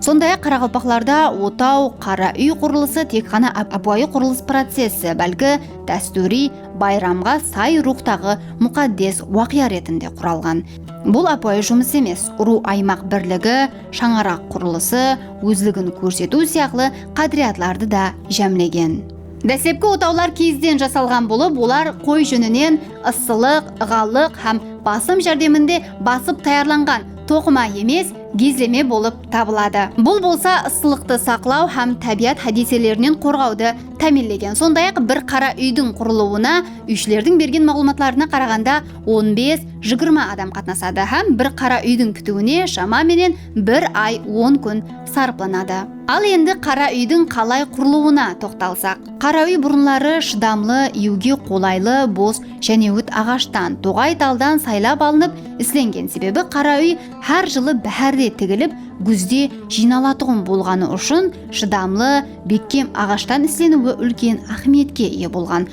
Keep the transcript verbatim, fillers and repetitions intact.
Sonday-aq, qaraqalpaqlarda otaw, qara úy qurılısı tek ǵana áp-, ápiwayı qurılıs processi, bálki dástúriy bayramǵa say ruwxtaǵı muqaddes waqıya retinde quralǵan. Bul ápiwayı jumıs emes, urıw-aymaq birligi, shańaraq qurılısı, ózligin kórsetiw sıyaqlı qádiriyatlardı da jámlegen. Dáslepki otawlar kiyizden jasalǵan bolıp, olar qoy júninen, ıssılıq, ıǵallıq hám basım járdeminde basıp tayarlanǵan toqıma emes, gizleme bolıp tabıladı. Bul bolsa ıssılıqtı saqlaw hám tábiyat hádiyselerinen qorǵawdı támiyinlegen. Sonday-aq, bir qara úydiń qurılıwına úyshilerdiń bergen maǵlıwmatlarına qaraǵanda on bes, jigirma adam qatnasadı hám bir qara úydiń pitiwine shama menen bir ay on kún sarıplanadı. Al endi qara úydiń qalay qurılıwına toqtalsaq. Qara úy burınları shıdamlı, iyiwge qolaylı, bos jáne ót aǵashtan, toǵay taldan saylap alınıp islengen. Sebebi qara úy hár jılı báhárde tigilip, gúzde jıynalatuǵın bolǵanı ushın shıdamlı, bekkem aǵashtan isleniwi úlken áhmiyetke iye bolǵan.